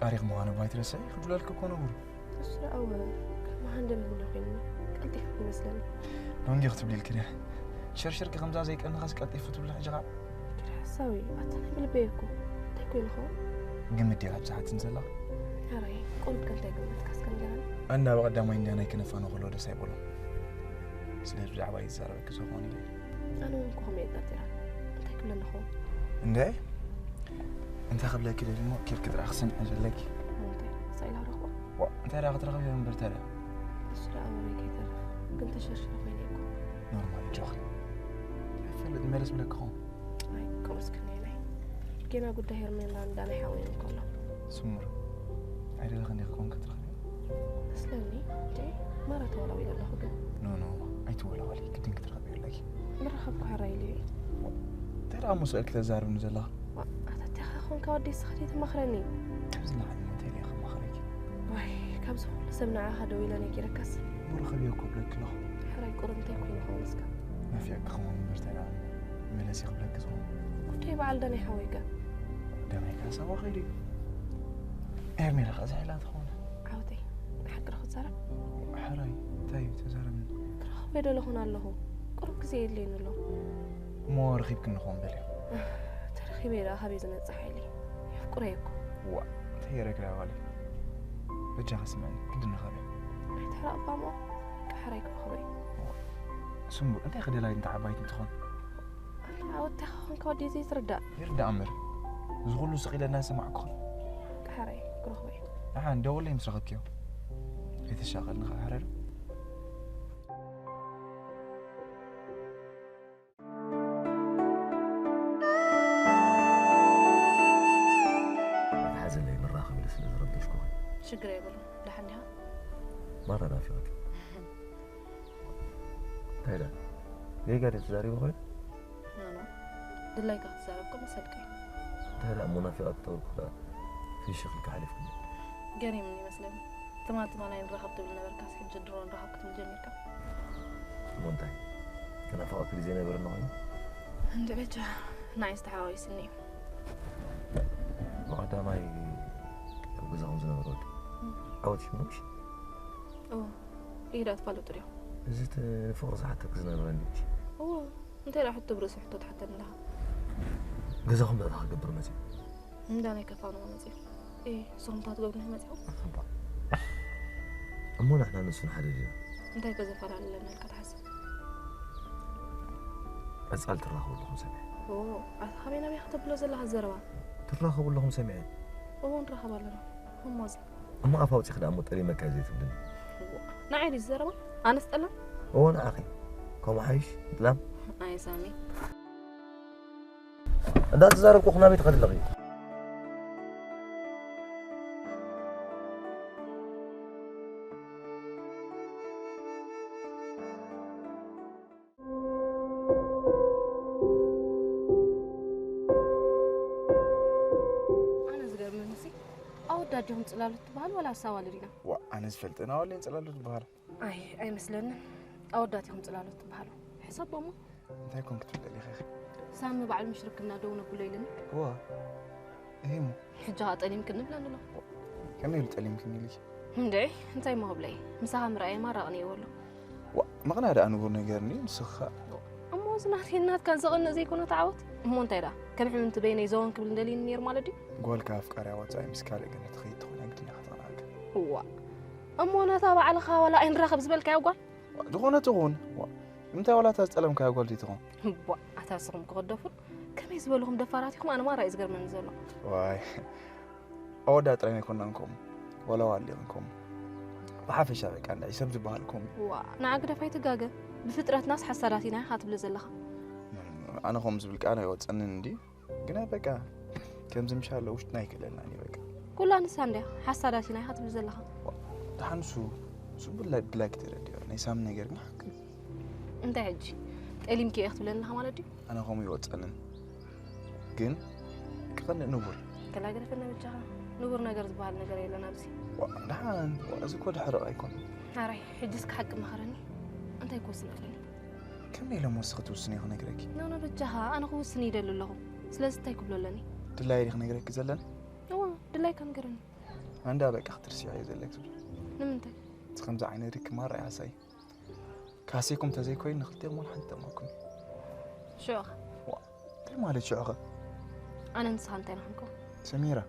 ኣሪኽ ምዃኑ እባ ኣይትረስዒ፣ ክድውለልኪ እኮ ነጉሪ። እሱ ደኣ እወ፣ ከም መሃንደም ይብሎ ኮይኑኒ፣ ቀልጢፉ ይመስለኒ። ሎንጌ ክትብሊ ኢልኪ ድያ? ሸርሸርኪ ከምዛ ዘይቀንኻስ ቀልጢፉ ትብሊ ሕጂ ኸኣ? ኪድ ሓሳዊ፣ ኣታ ናይ ብልበይ እኮ። እንታይ ኮይኑ ኸውን? ግምት ድያ ኣብዛ ሓትኒ ዘላ? ሕራይ፣ ቁሩብ ከ እንታይ ግምትካ እስከ ንገረኒ? ኣና ብቐዳማይ እንዳ ናይ ክነፋኖ ከሎ ደስ ኣይበሎ። ስለዚ ብዛዕባ ይዛረበኪ ዝኾን ኢለ። ኣነ እውን እኮ ከምኡ እየ ጠርጢራ። እንታይ ክብለኒ ኸውን? እንደ እንታይ ክብለኪ ደሊ እሞ ኬድኪ ጥራሕ ክሰምዐ ዘለኪ። እንታይ? ሳኢላ ረኽቦ? ዋ፣ እንታይ ደኣ ክትረኽቢ እምበር ታዲያ? እሱ ደኣ ኣበበይ ከይተርፍ። ግን ተሸርሽረ ኮይነ እኮ። ኖርማል ጆኺ። ኣይፈልጥ መለስ ብለኪ ኾን። ኣይ፣ ከምኡስ ክንደየናይ። ጌና ጉዳይ ሄርሜላ እንዳ ናይ ሓወይ እንከሎ። ስሙር። ኣይደለኽን ዲኺ ኮን ክትረኽቢ? መስለኒ። እንዴ፣ ማራ ተወላዊለ ኣለኹ ግን። ኖ፣ ኖ፣ ኣይትወላወሊ። ግድን ክትረኽቢ ኣለኪ። ምርኻብ እኮ ሕራይ ኢሉ እዩ። እንታይ ደኣ እሞ ስእልኪ ተዛርብኒ ዘለኻ? ዋ፣ ኣታ እንታይ ኾንካ ወዲ እስኻ ዘይትመኽረኒ? ካብዚ ንላዕሊ እንታይ ኢለ ክመኽረኪ? ዋይ፣ ካብዚ ኩሉ ሰብ ንዓኻ ደው ኢለ ነጊረካስ። እሞ ርኸብዮ እኮ ብለኪ ኣለኹ። ሕራይ ቁሩብ እንታይ ኮይኑ ኸውን እስካ? ናፊቕኪ ክኸውን እምበር እንታይ ደኣ መለሲ ክብለኪ ዝኸውን። ጉዳይ በዓል ዳናይ ሓወይ ከ? ዳናይ ከ ሓሳቡ ከይዱ እዩ። ሄርሜላ ከ እዛ ኢላ ትኸውን። ዓወተይ፣ ንሓቂ ዶ ክትዛረብ? ሕራይ፣ እንታይ እዩ? ተዛረብኒ። ክረኽቦ ኣይደለኹን ኣለኹ። ቁሩብ ግዜ የድልየኒ ኣሎ። እሞ ረኺብክኒ ክኸውን በልዮ። ተረኺበ ደኣ ካበይ ዝመጽእ ሓይሊ? የፍቅሮ እየ እኮ። ዋ፣ እንታይ ገይረኪ ደኣ ጓለይ? በጃኺ ስምዕኒ፣ ክንዲ ንኸበ። ኣይትሕረቕ እባ እሞ፣ ሕራይ ክረኽቦ እየ። ስምቡር፣ እንታይ ክደላይ እንተ ዓባይቲ እንትኾን? ኣታ ዓወት እንታይ ኾንካ ወዲ ዘይትርዳእ? ይርዳእ እምበር፣ እዚ ኩሉ ስቕ ኢለ እናሰማዕኩኺ። ሕራይ ክረኽቦ እየ። ደሓን ደውለይ ምስ ረኸብክዮ። ኣይትሻቐል ንኸዓ ሕራይ ዶ? ኣትሓዘለይ መራኸቢ ኢለ ስለ ዝረበሽኩኺ። ሽግር የብሉን። ደሓን ዲኻ? ማራ ናፊቐኪ። እንታይ ደኣ? ጌጋ ድየ ተዛሪበ ኮይኑ? ኖ፣ ኖ። ድላይካ ክትዛረብ እኮ መሰልካ እዩ። እንታይ ደኣ እሞ ናፊቐኪ ተበልኩ ደኣ ፍሽኽ ኢልኪ ሓሊፍክኒ። ገሪምኒ ይመስለኒ። ትማል ትማል ኣይንራኸብ ትብል ነበርካስ ሕጂ ድሮ ንራኸብ ክትብል ጀሚርካ? እሞ እንታይ? ክናፍቐኪ ድዩ ዘይነበረኒ ኮይኑ? እንድዒ በጃ፣ ንዓይስ ተሓዋዊስኒ እዩ። ብቐዳማይ ኣብ ገዛኹም ዝነበረ ወዲ እም። ዓወት ሽሙ ምሽ? እዎ፣ ኢዳ ትፋለጡ ድዮም? እዚ እቲ ፍቕሪ ዝሓተኪ ዝነበረ እንድዩ ምሽ? እዎ፣ እንታይ ደኣ ሕቶ ብርእሲ ሕቶ ትሓተኒ ኣለኻ? ገዛኹም እንታይ ክገብር መጺኡ? እንዳ ናይ ከፋንዎ መጺኡ። ኤ፣ ንስኹም እንታይ ትገብሩ መጺኹም? እባ። እሞ ንሕና ንሱን ሓደ ዲና? እንታይ ከ ዘፈላለና ኢልካ ትሓስብ? ቀጻሊ ትራኸቡ ኣለኹም ሰሚዐ። ኦ፣ ኣታ ካበይ ናበይ ከተብሎ ዘለኻ ዘረባ? ትራኸቡ ኣለኹም ሰሚዐ። እዎ፣ ንራኸብ ኣለና። እሞዚ? እሞ ኣፍ ኣውጺኺ ደኣ እሞ ጠሊመካ እየ ዘይትብልኒ። እዎ፣ ንዓይ ድዩ ዘረባ? ኣነስ ጠላም? እዎ፣ ንዓኺ። ከምኡ ሓይሽ፣ ጥላም? ኣይ ሳሚ። እንዳተዛረብኩ ናበይ ትኸዲ ኣለኺ? ኣነ ዝገርመኒ ሲ፣ ኣወዳት ዲኹም ጽላሎት ትበሃሉ ዋላ ኣሳዋልድ ኢና? ዋ፣ ኣነ ዝፈልጠን ኣዋልድ እየን ጽላሎት ዝበሃላ። ኣይ፣ ኣይመስለንን። ኣወዳት ኢኹም ጽላሎት ትበሃሉ። ሕሰቦ እሞ። እንታይ ኮን ክትብል ደሊኺ ኢኺ? ሳሚ ባዕሉ ምሽ ርክብና ደው ነብሎ ኢሉኒ። እዋ። እሂ እሞ። ሕጂ ኸኣ ጠሊምክኒ ይብለኒ ኣሎ። ከመይ ኢሉ ጠሊምክኒ ኢልኪ? እንድዒ፣ እንታይ እሞ ክብለይ? ምሳኻ ምርኣየ ማራ ኣቕኒእዎ ኣሎ። ዋ፣ ምቕናእ ደኣ ንቡር ነገር እንድዩ፣ ንስኺ ኸኣ። እሞ እዚ ናተይን ናትካን ዘቕንእ ዘይኮነ ተዓወት። እሞ እንታይ ደኣ? ከም ሕምምቲ በይነይ ዘወን ክብል እንደልዩኒ ነይሩ ማለት ድዩ? ጓልካ ኣፍቃሪ ኣወጻኢ ምስ ካልእ ገለ ትኸይድ ትኾን ግድን ኢኻ ተቕንኣካ። እዋ። እሞ ነታ ባዕልኻ ዋላ ኣይንራኸብ ዝበልካያ ጓል? ዝኾነ ትኹን። ዋ፣ ንምንታይ ዋላ እታ ዝጠለምካያ ጓል ዘይትኹን? እዋ፣ ኣታ ንስኹም ክኸደፉን ከመይ ዝበልኹም ደፋራት ኢኹም፣ ኣነ ማራ እዩ ዝገርመኒ ዘሎ። ዋይ፣ ኣወዳት ጥራይ ኣይኮንናን ከምኡ፣ ዋላ ኣዋልድ የን ከምኡ። ብሓፈሻ በቃ እንዳ ሰብ ዝበሃል ከምኡ። ዋ፣ ንዓ ግደፍ ኣይትጋገ። ብፍጥረትናስ ሓሳዳት ኢና ኢኻ ትብሊ ዘለኻ። ኣነ ከምኡ ዝብል ቃል ኣይወጸንን እንድዩ። ግና በቃ ከምዚ ምሻሎ ውሽጥና ኣይክእለልናን እዩ በቃ። ኩሉ ኣንስሳ እንድያ ሓሳዳት ኢና ኢኻ ትብል ዘለኻ። ዋ፣ ደሓን እሱ፣ እሱ ብላ-፣ ብላኪ ተረዲኦ። ናይ ሳሚ ነገር ግን ሓቂ እዩ። እንታይ ሕጂ? ጠሊምኪ ኢኺ ትብለኒ ኣለኻ ማለት ድዩ? ኣነ ከምኡ ይወጸንን። ግን ክቐንእ ንቡር። ከላግረፈና ብቻኻ። ንቡር ነገር ዝበሃል ነገር የለን ኣብዚ። ዋ፣ ደሓን፣ ዋ፣ እዚ እኮ ድሕርቕ ኣይኮነን። ኣራይ፣ ሕጂ እስከ ሓቂ መኸረኒ። እንታይ ክወስን ኣለኒ? ከመይ ኢለ እሞ እስኺ ትውስኒ ክነግረኪ? ኖ፣ ኖ፣ በጃኻ፣ ኣነ ክውስን ይደሊ ኣለኹ። ስለዚ እንታይ ክብሎ ኣለኒ? ድላየ ድዩ ክነግረኪ ዘለኒ? እወ፣ ድላይካ ንገረኒ። ኣንዳ በቃ ክትርስዮ እየ ዘለክ ዝብል። ንምንታይ? እቲ ከምዚ ዓይነት ርክብ ማራ ይሃሳይ። ካሴኩም ተዘይኮይኑ ንክልቴኩም ዋላ ሓንቲ ተማኩም። ሽዑ ኸ? ዋ፣ እንታይ ማለት ሽዑ ኸ? ኣነ ንስኻ እንታይ ንኾንኩ? ሰሚራ፣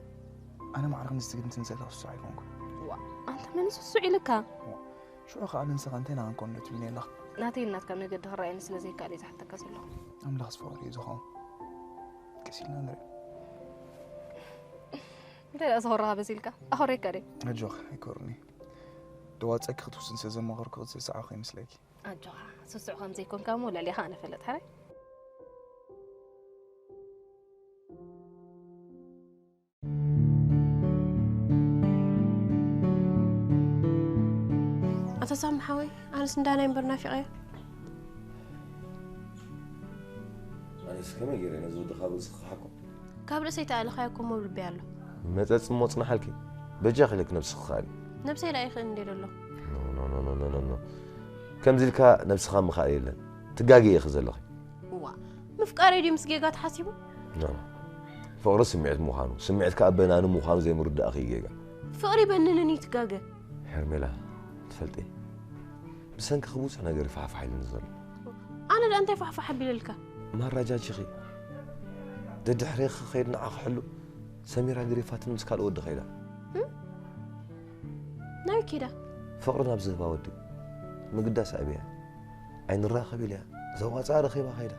ኣነ ማዕረ ክንዚ ትግድንትን ዘለኹ ስሱዕ ኣይኮንኩ። ዋ፣ ኣንተ መን ስሱዕ ኢልካ? ሽዑ ኸ ኣነ ንስኻ እንታይ ንኣንኮን ዶ ትብልኒ ኣለኻ? ናተይ ናትካ መገዲ ክረኣየኒ ስለ ዘይከኣል እዩ ዝሓተካ ዘለኹ። ኣምላኽ ዝፈቕዶ እዩ ዝኸውን። ቀስ ኢልና ንሪኦ። እንታይ ደኣ ዝኸረኻ በሲልካ? ኣኸረካ ደ? ኣጆኻ ኣይኮርኒ። ደዋፀኪ ክትውስን ስለ ዘማኸርኩ ክትስስዖ ከይመስለኪ። ኣጆኻ ስሱዕ ከም ዘይኮንካ እሞ ለሊኻ ኣነ ፈለጥ ሓራይ። ኣታ ሳሚ ሓወይ ኣነስ እንዳናይ እምበር ናፊቐዮ። ኣነስ ከመይ ገይረ ነዚ ወዲ ካብ ርእሲ ክሓኮ? ካብ ርእሰይ ተኣልኻዮ እኮ እሞ ኣብ ልበይ ኣሎ። መጸጽ እሞ ጽናሓልኪ። በጃኺ ኢለኪ ነብስኺ ክኣሊ። ነብሰይ ደኣ ይኽእል እንድየ ዘሎ። ኖ ኖ ኖ ኖ ኖ ኖ። ከምዚ ኢልካ ነብስኻ ምኽኣል የለን። ትጋገ ኢኺ ዘለኺ። እዋ ምፍቃረይ ድዩ ምስ ጌጋ ተሓሲቡ? ኖ ኖ። ፍቕሪ ስምዒት ምዃኑ፣ ስምዒት ከኣ በናኒ ምዃኑ ዘይምርዳእኺ እዩ ጌጋ። ፍቕሪ በንንን እዩ ትጋገ። ሄርሜላ ትፈልጢ ብሰንክኺ ብዙሕ ነገር እዩ ፋሕፋሕ ኢሉኒ ዘሎ። ኣነ ደኣ እንታይ ፋሕፋሕ ኣቢለልካ? ማራ ጃጅኺ ደድሕሬኺ ክኸይድ ንዓ ክሕሉ ሰሚራ ገሪፋትኒ ምስ ካልእ ወዲ ከይዳ። ናበይ ከይዳ? ፍቕሪ ናብ ዝህባ ወዲ ምግዳስ ኣብያ ኣይንራኸብ ኢልያ ዘዋፅኣ ረኺባ ከይዳ።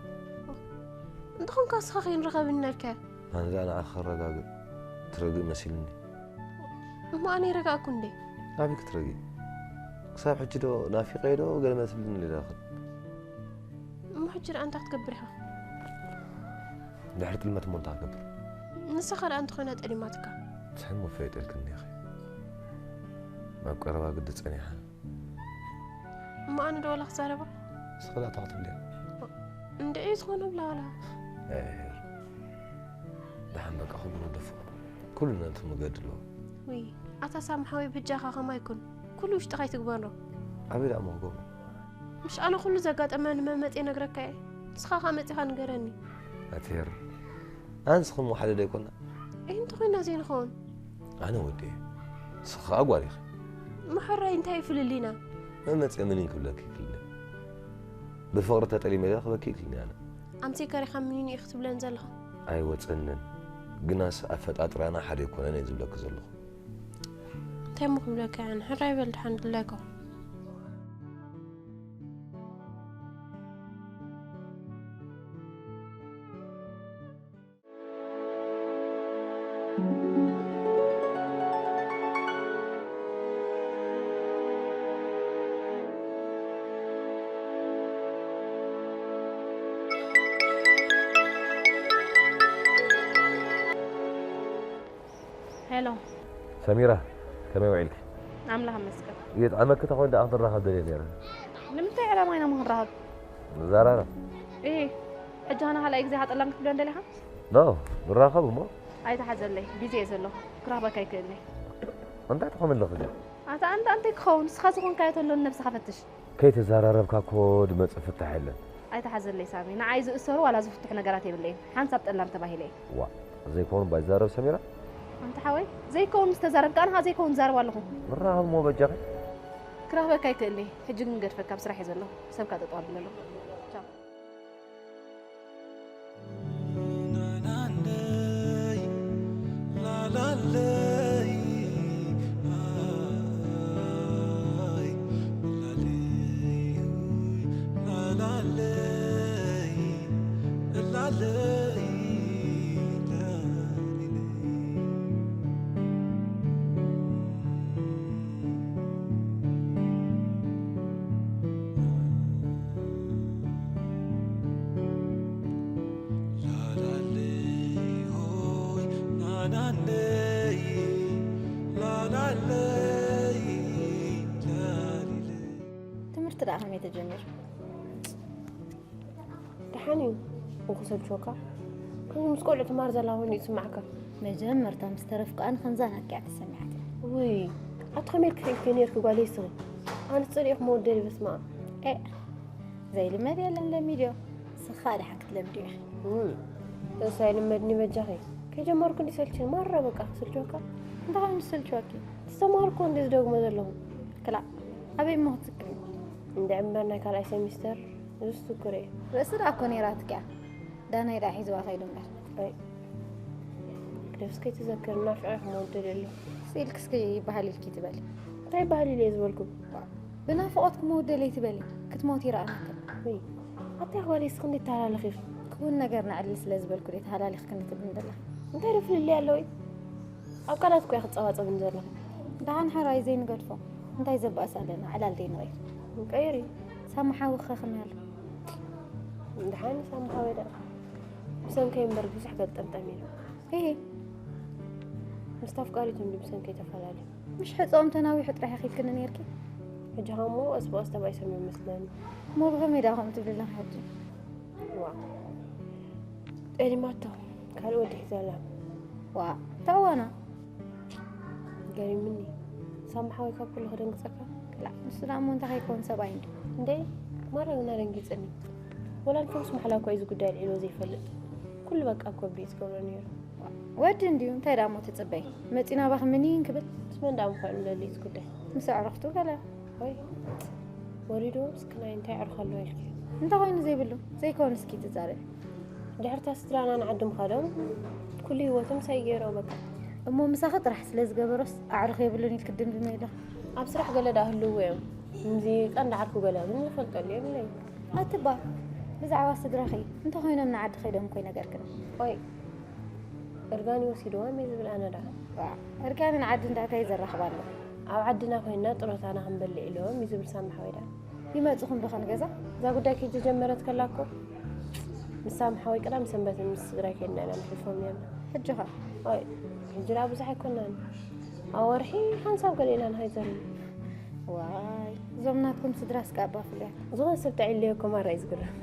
እንተኾንካ ንስኻ ከይንራኸብ ኢልናልካያ። ኣነ ደኣ ንዓ ክረጋግእ ትረግእ መሲሉኒ። እሞ ኣነ ይረጋእኩ እንዴ? ናበይ ክትረግኢ? ክሳብ ሕጂ ዶ ናፊቐዮ ዶ ገለ መሲሉኒ ኢለ ይረኽብ። እሞ ሕጂ ደኣ እንታይ ክትገብር ኢኻ? ድሕሪ ጥልመት እሞ እንታይ ክገብር? ንስኻ ደኣ እንተኾይና ጠሊማትካ። ትሕን መፈየጥልክን እኒኺ። ናብ ቀረባ ግዲ ጸኒሓ። እሞ ኣነ ዶ ዋላ ክዛረባ? ንስኺ ደኣ እንታይ ክትብልያ? እንድዒ ዝኾነ ብላ ዋላ። ደሓን በቃ ኩሉ ወደፎ። ኩሉ ነቲ መገዲ ኣለዎ። ውይ ኣታ ሳሚ ሓወይ በጃኻ ከማይ ኩን። ኩሉ ውሽጥኻ ኣይትግበሮ። ኣበይ ደኣ እሞ ክገብሮ? ምሽ ኣነ ኩሉ ዘጋጠመኒ መመጽየ ነግረካ እየ። ንስኻ ከኣ መጺኻ ንገረኒ። ኣቲ ሄር ኣንስኺ እሞ ሓደ ዶ ኣይኮና? እይ እንተኾይና ዘይንኸውን። ኣነ ወዲ እየ። ንስኺ ከኣ ጓል ኢኺ። እሞ ሕራይ እንታይ እዩ ፍልልይና? መመጽየ ምኒን ክብለኪ ይክልኒ። ብፍቕሪ ተጠሊመ ኢለ ክበኪ ይክልኒ ኣነ። ኣምሴ ከሪኻ ምኒን እዩ ክትብለን ዘለኻ? ኣይወጸንን። ግናስ ኣፈጣጥራና ሓደ ኣይኮነን እየ ዝብለኪ ዘለኹ። እንታይ እሞ ክብለካ እየ ኣነ? ሕራይ በል ደሓን ድላይካ። ሄሎ ሰሚራ፣ ከመይ ውዒልኪ? ኣምላኽ ይመስገን። የጥዕመኪ ተኾይኑ ደኣ ክንራኸብ ደልየ ነይረ። ንምንታይ ዕላማ ኢና እሞ ክንራኸብ? ንዘራረብ። እሂ፣ ሕጂ ኸነ ካልኣይ ግዜ ሃጠላም ክትብለን ደሊኻ? ኖ፣ ንራኸብ እሞ። ኣይትሓዘለይ፣ ቢዚ እየ ዘለኹ። ክረኽበካ ኣይክእልን እየ። እንታይ ትኾን ኣለኺ ግን? ኣታ ኣንታ እንታይ ክኸውን? ንስኻ ዝኾንካዮ ተሎ ንነብስኻ ፈትሽ። ከይተዘራረብካ እኮ ድመጽእ ፍታሕ የለን። ኣይትሓዘለይ ሳሚ፣ ንዓይ ዝእሰሩ ዋላ ዝፍትሑ ነገራት የብለይን። ሓንሳብ ጠላም ተባሂለ እየ። ዋእ፣ ዘይከውን እባ ይዛረብ ሰሚራ። ኣንታ ሓወይ፣ ዘይከውን ምስ ተዛረብካ ኣነ ኸኣ ዘይከውን እዛረብ ኣለኹ። ንራኸብ እሞ በጃኺ። ክረኽበካ ኣይክእልን እየ። ሕጂ ግን ገድፈካ ኣብ ስራሕ እየ ዘለኹ። ሰብካ ጠጠው ኣብለሉ። ቻው። ትምህርቲ ደኣ ከመይ ተጀሚሩ? ደሓን እዩ። እንክሰልችወካ ከምዚ ምስ ቆልዑ ትማር ዘላ ኮይኑ ይስማዕካ። መጀመርታ ምስ ተረፍኩ ኣነ ከምዛ ናኪያ ተሰሚዓትኒ። ውይ ኣቲ ከመይ ኢልኪ ክኢልኪ ነይርኪ ጓለይ ስኺ። ኣነስ ጸሊኤ ክመወደሊ በስመኣብ። ኤእ ዘይልመድ የለን ለሚድዮ። ንስኺ ከኣ ደሓን ክትለምድዮ ኢኺ። ውይ እሱ ኣይልመድን እዩ በጃኺ። ከይጀመርኩ እንዲ ሰልችኒ ማራ በቃ ክስልችወካ። እንታይ ኮይኑ ዝሰልችወኪ? ዝተማሃርኩ እንደ ዝደግሞ ዘለኹ። ክላእ፣ ኣበይ እሞ ክትዝክሪ? እንድዒ እምበር ናይ ካልኣይ ሴሚስተር እዙስ ትኩር እየ። ርእሲ ደኣ እኮ ነይራትኪ እያ። ዳናይ ደኣ ሒዝዋ ከይዱ እምበር። ኣይ፣ ክደፍስ ከይትዘክር እናፍዕረ ክመውደድ ኣሎ። ስኢልክስኪ ይበሃል ኢልኪ ትበሊ። እንታይ ይበሃል ኢለ እየ ዝበልኩ? ብናፍቖት ክመውደል ኣይትበሊ። ክትሞቲ ይረኣናክን። ውይ፣ ኣታ ጓለይ እስኺ እንዴት ተሃላልኺ ኢኺ? ክውን ነገር ነዕልል ስለ ዝበልኩ ድየ ተሃላሊኽክኒ ትብልኒ ዘለኺ? እንታይ ዶ ፍልልይ ኣለዎ? ኣብ ቃላት እኮ እያ ክትጸባጸብኒ ዘለኺ። ደሓን ሕራይ ዘይንገድፎ። እንታይ ዘባእስ ኣለና? ዕላል ዘይንቐይር። ንቀይር እዩ። ሳሚ ሓዊ ክኸኽም ያለ። ደሓን ሳሚ ሓወይ ደኣ። ብሰንከይ እምበር ብዙሕ ገልጠምጠም ኢሉ። እሂ። ምስቲ ኣፍቃሪቱ እንዲ ብሰንከይ ተፈላለዩ። ምሽ ሕጾኦም ተናዊሑ ጥራሕ ኢኺ ኢልክኒ ነይርኪ። ሕጂ ኸኣ እሞ ቀስ ብቐስ ተባኢሶም እዮም መስለኒ። እሞ ብኸመይ ደኣ ከምኡ ትብሊ ኣለኺ ሕጂ? ዋእ። ጠሊማቶ ካልእ ወዲ ሒዛ ኣላ። ዋእ፣ እንታይ ዋና? ገሪሙኒ። ሳሚ ሓወይ ካብ ኩሉ ክደንግጸካ። ክላእ፣ ንሱ ደኣ እሞ እንታይ ከይከውን ሰብኣይ እንድዩ። እንዴ፣ ማራ ግን ኣደንጊጽኒ። ወላ ንፈውስ ማሕላ እኳ እዩ እዚ ጉዳይ ኣልዒልዎ ዘይፈልጥ። ኩሉ በቃ ኣብ ከብዱ እዩ ዝገብሮ ነይሩ። ወዲ እንድዩ፣ እንታይ ደኣ እሞ ትጽበይ? መጺኡ ናባኺ ምኒን ክብል? ምስ መን ደኣ ምዃኑ ለሊት ጉዳይ? ምስ ኣዕሩኽቱ ገለ። ወይ፣ ወሪድዎ ምስክናይ እንታይ ኣዕሩኽ ኣለዎ ኢልኪ? እንታይ ኮይኑ ዘይብሉ? ዘይከውን እስኪ ትዛረቢ። ድሕርታ ስድራና ንዓዲ ምኻዶም፣ ኩሉ ህይወቶም ምሳይ ገይሮ በቃ። እሞ ምሳኺ ጥራሕ ስለ ዝገበሮስ ኣዕሩኽ የብሉን ኢልኪ ትድምድሚ ኣለኺ? ኣብ ስራሕ ገለ ደኣ ህልዉ እዮም። ከምዚ ቀንዲ ዓርኩ ገለ ግን ዝፈልጠሉ የብለይን። ኣትባ፣ ብዛዕባ ስድራኺ እንተኾይኖም ንዓዲ ከይዶም እኮ ይነገርክን። ቆይ፣ እርጋን ይወሲድዎም እየ ዝብል ኣነ ደኣ። ዋእ፣ እርጋንን ዓድን ደኣ እንታይ ዘራኽብ ኣሎ? ኣብ ዓድና ኮይንና ጥሮታና ክንበልዕ ኢሎም እዩ ዝብል ሳሚ ሓወይ ደኣ። ይመጹኹም ዶ ከን ገዛ? እዛ ጉዳይ ከይተጀመረት ከላ እኮ ምስ ሳሚ ሓወይ ቅዳም ሰንበት ምስ ስድራይ ከይድና ኢና ነሕልፎም ነይርና። ሕጂ ኸ? ኦይ፣ ሕጂ ደኣ ብዙሕ ኣይኮናን። ኣብ ወርሒ ሓንሳብ ገለ ኢና ንኸይድ ዘለና። ዋይ፣ እዞም ናትኩም ስድራስ ከኣ እባ ፍሉያት። ዝኾነ ሰብ ተዒልዮ እኮ ማራ እዩ ዝግረም።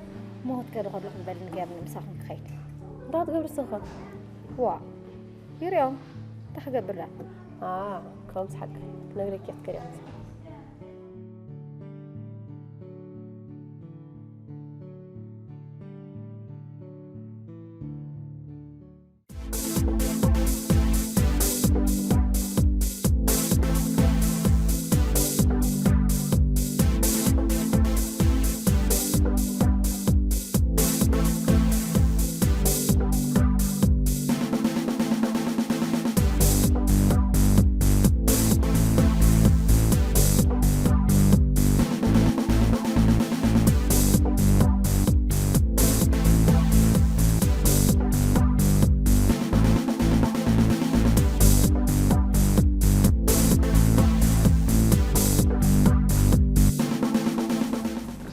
እሞ ክትከዲ ከለኹም በሊ ንገርኒ ምሳኹም ክኸይድ። እንታይ ክትገብሪ ንስኺ ኸ? ዋእ፣ ይሪኦም። እንታይ ክገብር ደኣ? ኣ፣ ከምስ ሓቂ ክነግረኪ እየ ክትከዲ ኢኺ።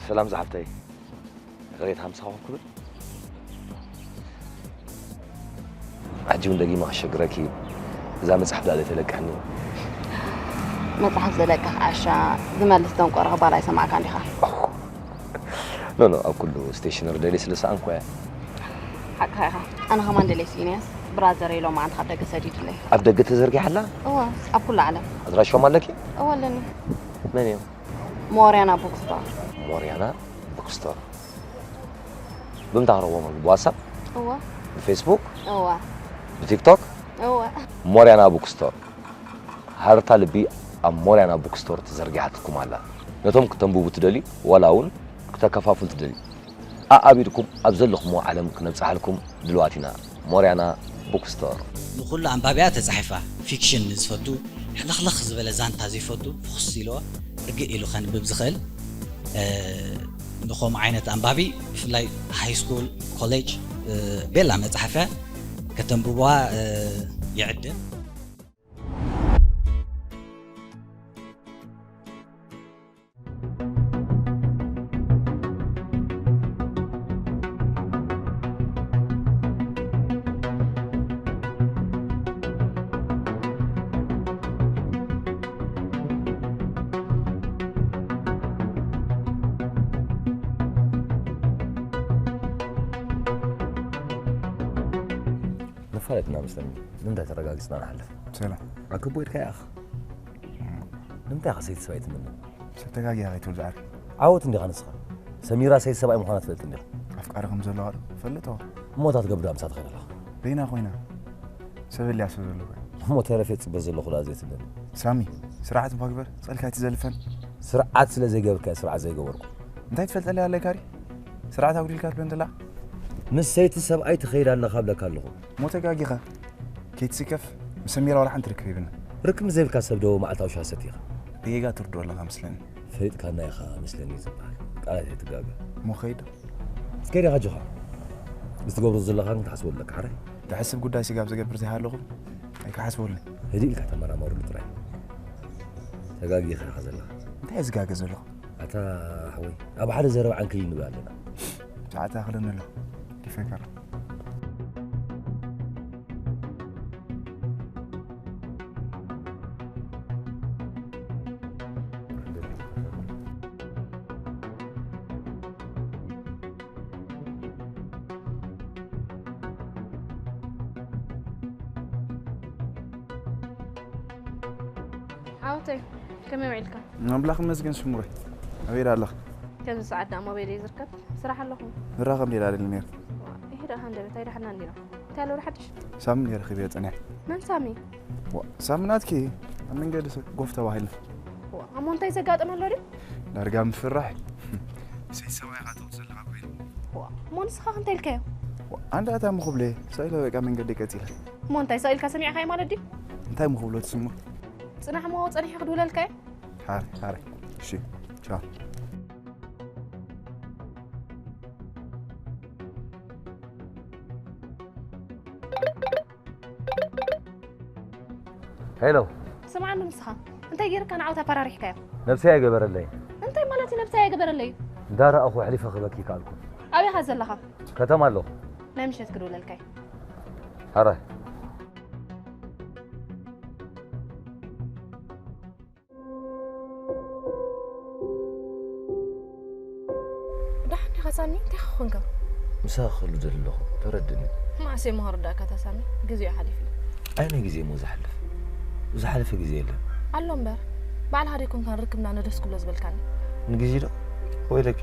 ሰላም ዝሓፍተይ፣ ይቕሬታ ምሳኹም ክብል። ሕጂ እውን ደጊመ ከሸግረኪ፣ እዛ መጽሓፍ ደኣ ዘይተለቅሕኒ። መጽሓፍ ዘለቅሕ ዓሻ ዝመልስ ደንቆሮ ክባል ኣይሰማዕካን ዲኻ? ኖ፣ ኖ፣ ኣብ ኩሉ ስቴሽነሪ ደልየ ስለ ሰኣንኩ እየ። ሓቅኻ ኢኻ። ኣነ ከማን ደልየ ስኢነያስ፣ ብራዘረይ ሎማዓንቲ ካብ ደገ ሰዲዱለይ። ኣብ ደገ ተዘርጊሓ ኣላ? እወ፣ ኣብ ኩሉ ዓለም። ኣድራሾም ኣለኪ? እወ፣ ኣለኒ። መን እዮም? ሞርያና ቡክስቶር። ሞርያና ቡክስቶር። ብምንታይ ክረኽቦም? ብዋትሳፕ? እወ። ብፌስቡክ? እወ። ብቲክቶክ? እወ። ሞርያና ቡክስቶር። ሃረርታ ልቢ ኣብ ሞርያና ቡክስቶር ተዘርጊሓትልኩም ኣላ። ነቶም ክተንብቡ ትደልዩ፣ ዋላ እውን ክተከፋፍሉ ትደልዩ፣ ኣኣቢድኩም ኣብ ዘለኹምዎ ዓለም ክነብጽሓልኩም ድልዋት ኢና። ሞርያና ቡክስቶር። ንኹሉ ኣንባቢያ ተጻሒፋ። ፊክሽን ንዝፈቱ፣ ሕልኽልኽ ዝበለ ዛንታ ዘይፈቱ፣ ፍኹስ ኢልዎ ርግእ ኢሉ ከንብብ ዝኽእል፣ እ፣ ንኸምኡ ዓይነት ኣንባቢ፣ ብፍላይ ሃይ ስኩል፣ ኮሌጅ፣ እ፣ ቤላ መጽሓፍያ ከተንብብዋ፣ እ፣ ይዕድም። ንፋለጥ ኢና መስለኒ። ንምንታይ ተረጋጊጽና ንሓልፍ? ሰላም። ኣክቦ ኢልካ ኢኻ። ንምንታይ ኢኻ ሰይቲ ሰብኣይ ትምነ? ሰብ ተጋጊኻ ከይትብል ዝዓር። ዓወት እንዲኻ ንስኻ። ሰሚራ ሰይቲ ሰብኣይ ምዃና ትፈልጥ እንዲኻ። ኣፍቃሪ ከም ዘለዋ ዶ? እፈልጥ እወ። እሞ እታ ትገብር ምሳ ትኸይድ ኣለኻ? በይና ኮይና። ሰብ ኣልያ ሰብ ዘለዋ። እሞ ተረፌ ጽበ ዘለኹ ደኣ ዘይትብለኒ። ሳሚ፣ ስርዓት እኳ ግበር፣ ጸልካ ኣይትዘልፈን። ስርዓት ስለ ዘይገበርካ ስርዓት ዘይገበርኩ። እንታይ ትፈልጠለይ ኣለካ ሪ? ስርዓት ኣጉዲልካ ትብለኒ ዘላ? ምስ ሰይቲ ሰብኣይ ትኸይድ ኣለኻ ብለካ ኣለኹ። እሞ ተጋጊኻ። ከይትስከፍ፣ ምስ ሰሚራ ዋላ ሓንቲ ርክብ የብልና። ርክብ ምስ ዘይብልካ ሰብ ዶ መዓልታዊ ሻሂ ሰቲኻ? ብጌጋ ትርድኦ ኣለኻ መስለኒ። ፈሊጥካና ኢኻ መስለኒ እዩ ዝበሃል። ቃላት ኣይትጋገ። እሞ ኸይድ ዶ? ከይድ ኢኻ ኣጆኻ። ምስ ትገብሮ ዘለኻ ግን ክትሓስበሉ ኣለካ ሓራይ። ዝሕስብ ጉዳይ ስጋብ ዝገብር ዘይሃለኹ ኣይክሓስበሉን። ህድእ ኢልካ ተመራመረሉ ጥራይ። ተጋጊኻ ኢኻ ዘለኻ። እንታይ እየ ዝጋገ ዘለኹ? ኣታ ሓወይ ኣብ ሓደ ዘረባ ዓንክሊል ንብል ኣለና። ሰዓት ኣኽለኒ ኣሎ ዲፈከር። ዓወተይ ከመይ ውዒልካ? ኣምላኽ ይመስገን ሽሙረይ። ኣበይ ደኣ ኣለኻ? ከምዚ ሰዓት ደኣ ሞባይለይ ዝርከብ ስራሕ ኣለኹ። ንራኸብ ሌላ ደሊ ነይሩ። ይሄ ደኣ ሃንደበት ኣይደሓና እንዲና። እንታይ ኣሎ ሓድሽ? ሳሚ ነይረ ኺበዮ ጸኒሐ። መን ሳሚ? ሳሚ ናትኪ ኣብ መንገዲ ሰብ ጎፍ ተባሂልና። እሞ እንታይ ዘጋጠመ ኣሎ ድዩ? ዳርጋ ምፍራሕ። ሰይ ሰማይ ኢኻ ትወጽእ ዘለኻ ኮይኑ። እሞ ንስኻ እንታይ ኢልካዮ? ኣንዳ እታ ምኹብለ ሰኢለ በቃ መንገዲ ቀጺለ። እሞ እንታይ ሰኢልካ ሰሚዕካዮ ማለት ድዩ? እንታይ ምኹብሎ ትስሙ? ጽናሕ እሞ ጸኒሐ ክድውለልካዮ? ሓረ ሓረ። እሺ ቻው። ሄሎ ስምዓኒ ንስኻ እንታይ ጌርካ ንዓወት ኣፈራሪሕካዮ? ነብሰይ ኣይገበረለይ። እንታይ ማለት እዩ ነብሰይ ኣይገበረለይ? እንዳ ረኣኹ ኣሕሊፈ ክህበኪ ይከኣልኩ። ኣበይ ኢኻ ዘለኻ? ከተማ ኣለኹ። ናይ ምሸት ክድውለልካ እየ። ሕራይ። ደሓን ዲኻ ሳሚ? እንታይ ኸ ኾንካ? ምሳኺ ክህሉ ደሊ ኣለኹ፣ ተረድእኒ። መዓስ እየ እሞ ክርዳእካ እታ ሳሚ? ግዜኡ ሓሊፉ እዩ። ኣየናይ ግዜ እሞ ዝሓልፍ? ዝሓለፈ ግዜ የለን። ኣሎ እምበር፣ ባዕልኻ ደይኮንካ ርክብና ንደስ ክብሎ ዝበልካኒ። ንግዜ ዶ? ወይለኪ።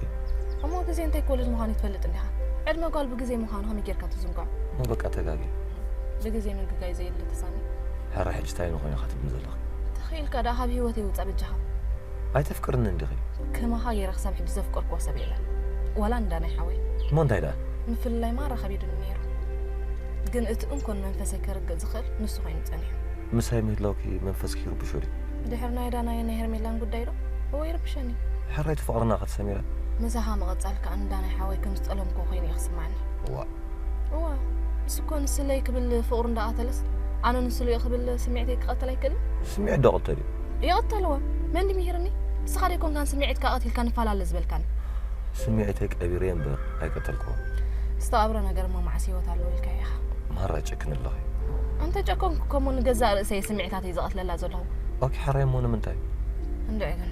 እሞ ግዜ እንታይ ክወልድ ምዃኑ ኣይትፈልጥን ዲኻ? ዕድመ ጓል ብግዜ ምዃኑ ከመይ ጌርካ ትዝንግዖ? እሞ በቃ ተጋግየ። ብግዜ ምግጋይ ዘየለ ተሳሚ። ሕራይ ሕጂ እንታይ ንኾን ኢኻ ትብልኒ ዘለኺ? ተኽኢልካ ደኣ ካብ ህይወተይ ውጻእ በጃኻ። ኣይተፍቅርንን ዲኺ? ከማኻ ገይረ ክሳብ ሕጂ ዘፍቀርክዎ ሰብ የለን። ዋላ ንዳናይ ሓወይ። እሞ እንታይ ደኣ? ምፍልላይ ማራ ከቢዱኒ ነይሩ። ግን እቲ እንኮን መንፈሰይ ከርግእ ዝኽእል ንሱ ኮይኑ ጸኒሑ። ምሳይ ምህላውኪ መንፈስኪ ይርብሾ ድዩ? ድሕሪ ናይ ዳናይን ናይ ሄርሜላን ጉዳይ ዶ? እወ ይርብሸኒ። ሕራይ እቲ ፍቕርና ከ ተሰሚረ? ምሳኻ ምቕጻል ከኣ ንዳናይ ሓወይ ከም ዝጠለምክዎ ኮይኑ እዩ ክስምዓኒ። እዋእ። እወ። ንሱ እኮ ንስለይ ክብል ፍቕሩ እንዳቐተለስ ኣነ ንስሉ እየ ክብል ስምዒተይ ክቐትል ኣይክእልን? ስምዒት ዶ ቅተል እዩ? ይቕተል እወ። መን ድዩ ምሂርኒ? ንስኻ ዶ ኣይኮንካን ስምዒትካ ቀቲልካ ንፈላለ ዝበልካኒ? ስምዒተይ ቀቢረዮ እምበር ኣይቀተልክዎን። ዝተቐብረ ነገር እሞ መዓስ ህይወት ኣለዎ ኢልካዮ ኢኻ? ማራ ጨክኒ ኣለኺ። እንተ ጨከንኩ እኮ እሞ ንገዛእ ርእሰይ እየ ስምዒታተይ ዝቐትለላ ዘለኹ። ኦኬ ሓራይ እሞ ንምንታይ? እንድዒ ግን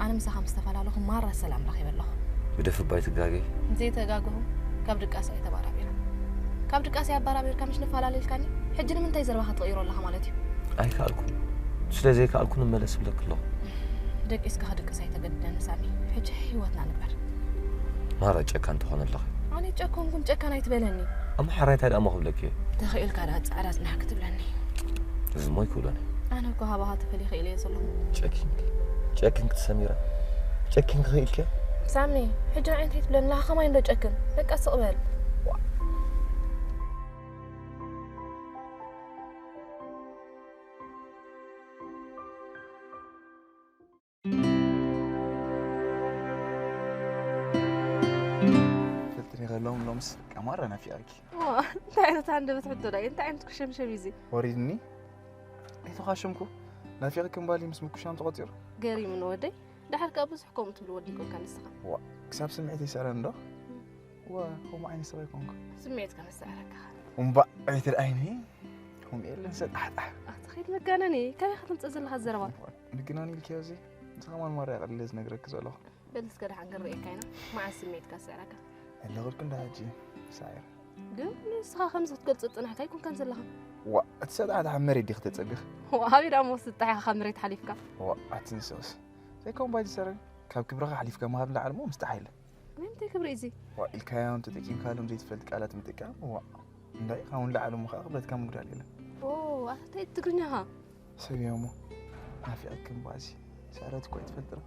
ኣነ ምሳኻ ምስ ተፈላለኹ ማራ ሰላም ረኺበ ኣለኹ። ግደፊ እባ ኣይትጋገዪ። ዘይተጋገኹ ካብ ድቃሰ እየ ተባራቢረ። ካብ ድቃሰ ኣባራቢርካ ምሽ ንፈላለ ኢልካኒ? ሕጂ ንምንታይ ዘረባኻ ትቕይሮ ኣለኻ ማለት እዩ? ኣይከኣልኩን። ስለ ዘይከኣልኩ ንመለስ እብለኪ ኣለኹ። ደቂስካ ክድቅስ ኣይተገድደኒ ሳሚ። ሕጂ ህይወትና ንግበር። ማራ ጨካን ትኾኒ ኣለኺ። ኣነ ኣይጨከንኩን፣ ጨካን ኣይትበለኒ። ኣምሓራይ እንታይ ደኣ እሞ ክብለኪ እየ? ተኽኢልካ ደኣ ጻዕዳ ጽናሕ ክትብለኒ። እዚ እሞ ኣይክእሎን እየ። ኣነ እኮ ሃባኻ ተፈልየ ክኢለ እየ ዘለኹ። ጨኪንኪ። ጨኪንኪ ትሰሚራ። ጨኪንኪ ክኢልኪ። ሳሚ፣ ሕጂ ንዓይ እንታይ ትብለኒ ኣለኻ? ከማይ እንዶ ጨክን። በቃ ስቕ በል። ፈልጥኒ ከለዎም ሎምስ ቀማረ ናፊቐኪ። እዋ፣ እንታይ ዓይነት ሃንደበት ሕቶ ዳይ? እንታይ ዓይነት ኩሸምሸም እዩ እዚ? ወሪድኒ። ኣይተዃሸምኩ። ናፊቕኪ እምባሊ ምስ ምኩሻም ተቖጺሩ። ገሪሙኒ ወደይ። ደሓር ከኣ ብዙሕ ከምኡ ትብሉ ወዲ ይኮንካ ንስኻ። ዋ፣ ክሳብ ስምዒት ይስዕረኒ ዶ? ዋ፣ ከምኡ ዓይነት ሰብ ኣይኮንኩ። ስምዒትካ ምስ ስዕረካ። እምባእ ኣይትርኣይኒ። ከምኡ የለን ሰጣሕጣሕ። ኣቲ ኸይድ መጋነኒ፣ ካበይ ኢኻ ተምጽእ ዘለኻ ዘረባ? ምግናን ኢልክዮ እዚ? ንስኻ ማን ማራ እየ ቀሊለ ዝነግረኪ ዘለኹ። በል እስከ ደሓን ክንርእየካ ኢና። መዓስ ስምዒትካ ዝስዕረካ? ኣለኹልኪ እንዳ ሕጂ ሳዒር። ግን ንስኻ ከምዚ ክትገልጾ ዝጸናሕካ ኣይኮንካን ዘለኻ። ዋ፣ እቲ ሰጣሕጣሕ ኣብ መሬት ዲኺ ተጸጊኺ? ዋ፣ ኣበይ ደኣ እሞ ስጣሕ ኢኻ ካብ መሬት ሓሊፍካ? ዋ፣ ኣቲ ንስኽስ። ዘይከውን ባይ ዝሰረን ካብ ክብርኻ ሓሊፍካ ምሃብ ንላዕሊ እሞ ምስጣሕ የለን። ናይ ምንታይ ክብሪ እዩ እዚ? ዋ፣ ኢልካዮን ተጠቂምካሎም ዘይትፈልጥ ቃላት ምጥቃም፣ ዋ። እንታይ ካብኡ ንላዕሊ እሞ ኸዓ ክብረትካ ምጉዳል የለን። ኦ ኣታ እንታይ ትግርኛኻ? ሰብ እያ እሞ ናፊቐክን ባሲ። ሰረት እኮ ኣይትፈልጥና።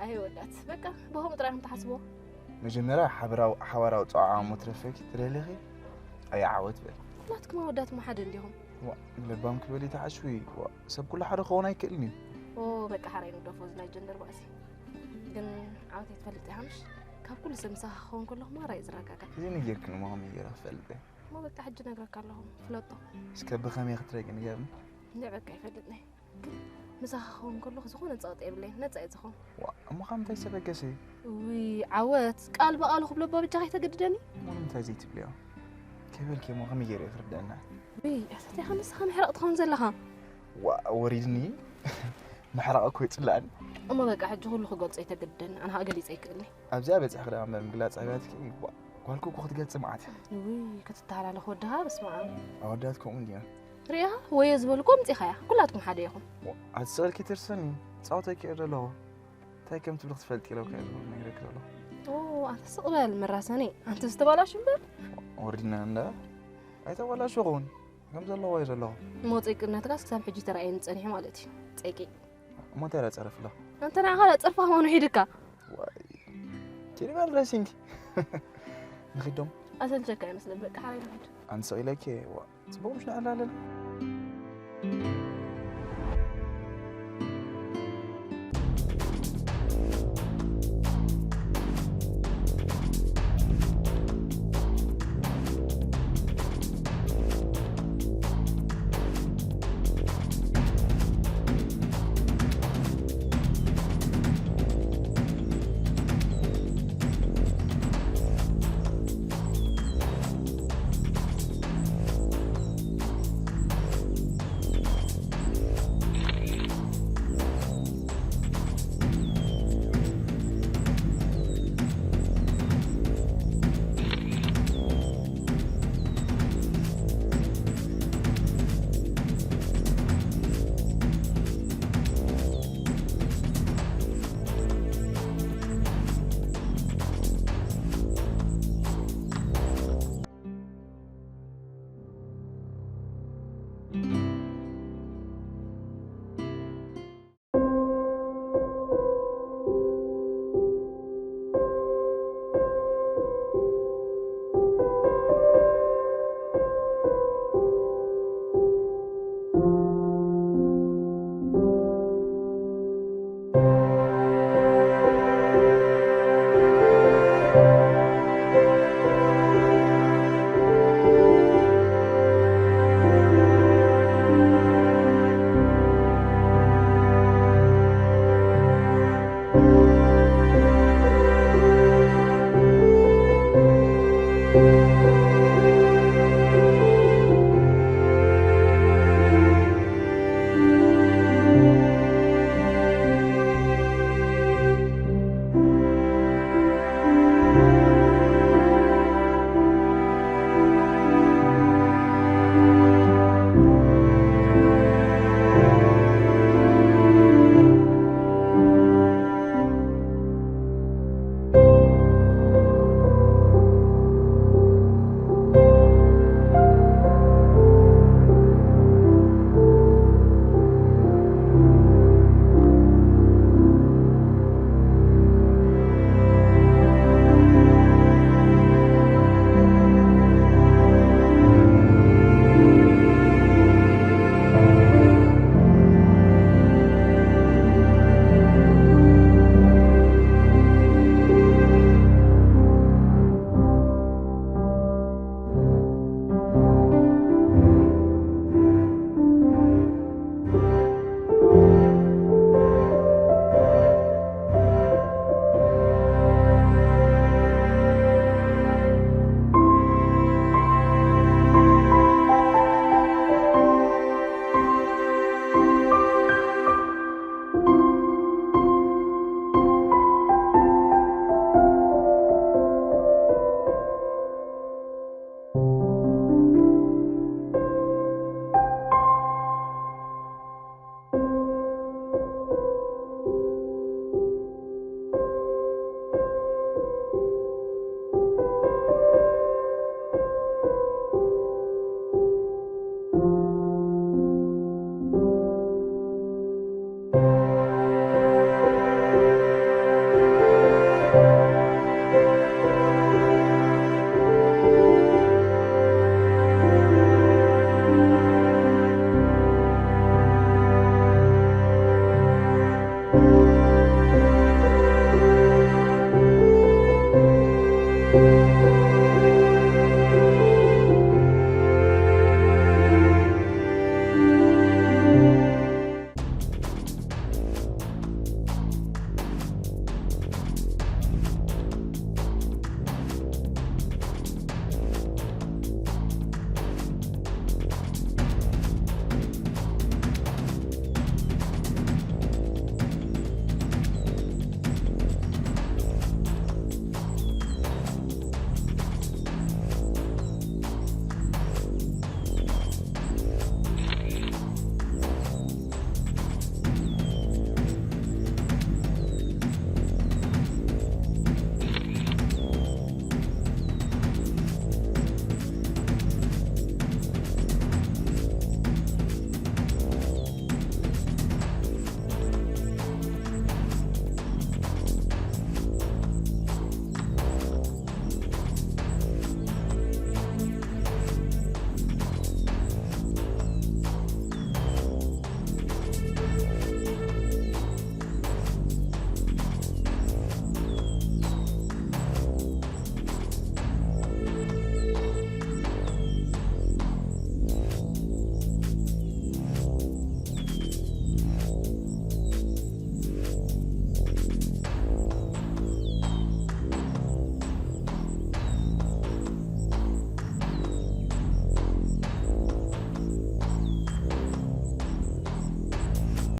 ኣይ ወዳት በቃ ብኸምኡ ጥራይ ከም ትሓስብዎ። መጀመርያ ሓበራዊ ሓባራዊ ፀዋዓ እሞ ትረፈኪ ትደሊኺ ኣይ ዓወት በል። ናትኩም ኣወዳት እሞ ሓደ እንዲኹም። ዋ ለባም ክበል ይተዓሽዊ። ዋ ሰብ ኩሉ ሓደ ክኸውን ኣይክእልን እዩ። ኦ በቃ ሓራይ ንግደፎ እዚ ናይ ጀንደር ባእሲ። ግን ዓወት ኣይትፈልጥ ኢኻ ምሽ? ካብ ኩሉ ሰብ ምሳኻ ክኸውን ከለኹ ማራ እዩ ዝረጋጋእ። እዚ ነጊርክን እሞ ከመይ ገይረ ክፈልጥ እየ? እሞ በቃ ሕጂ ነግረካ ኣለኹ ፍለጦ። እስከ ብኸመይ ክትረቂ ንገርኒ። እንደ በቃ ይፈልጥኒ። ግን ምሳኻ ክኸውን ከለኹ ዝኾነ ፀቕጢ የብለይን ነፃ እየ ዝኾን። ዋ እሞ ካብ ምንታይ ዝተበገሰ እዩ? ውይ ዓወት ቃል ብቓሉ ክብሎ እባ በጃ ከይተገድደኒ። እሞ ንምንታይ ዘይትብልዮ? ከይበልኪ እሞ ከመይ ገይረ ክርደአና? ውይ ኣታቲኻ ንስኻ ምሕራቕ ትኸውን ዘለኻ። ዋ ወሪድኒ። ምሕራቕ እኮ ይፅላእኒ። እሞ በቃ ሕጂ ኩሉ ክገልጾ ይተገድደኒ ኣነ ኸኣ ገሊጸ ይክእልኒ። ኣብዚኣ በፂሕኺ ደኣ እምበር ምግላፅ ኣብያትኪ ዋ ጓልኩ እኮ ክትገልፂ መዓት። ውይ ክትተሃላለኹ ወድኻ በስመ ኣብ። ኣወዳት ከምኡ እንዲና። ሪኢኻ ወየ ዝበልኩ ኣምፂኻያ ኩላትኩም ሓደ ኢኹም። ኣትስቕልኪ ትርስኒ ፃውተኪ እየ ዘለኹ። እንታይ ከም ትብሊ ክትፈልጢ ኢለካ እየ ዝብል ነግረኪ ዘለኹ። ኦ ኣታ ስቕ በል መራሰኒ ኣንተ ዝተባላሽ እምበር። ወሪድና እንዳ ኣይተባላሸኹን ከም ዘለኹ እየ ዘለኹ። እሞ ጸይቅነትካስ ክሳብ ሕጂ ተራእየኒ ጸኒሑ ማለት እዩ። ጸይቂ እሞ እንታይ ደኣ ጸረፍላ? ኣንተ ንዓኻ ዳ ጸርፋ ከማን ውሒድካ። ዋይ ኪዲ በል ድረሲንኪ። ንኺዶም ኣሰልቸካ ይመስለኒ በቃ ሓራይ ንኺድ። ኣንስቕ ኢለኪ ዋ ጽቡቕ ምሽ ንዕላ ኣለና።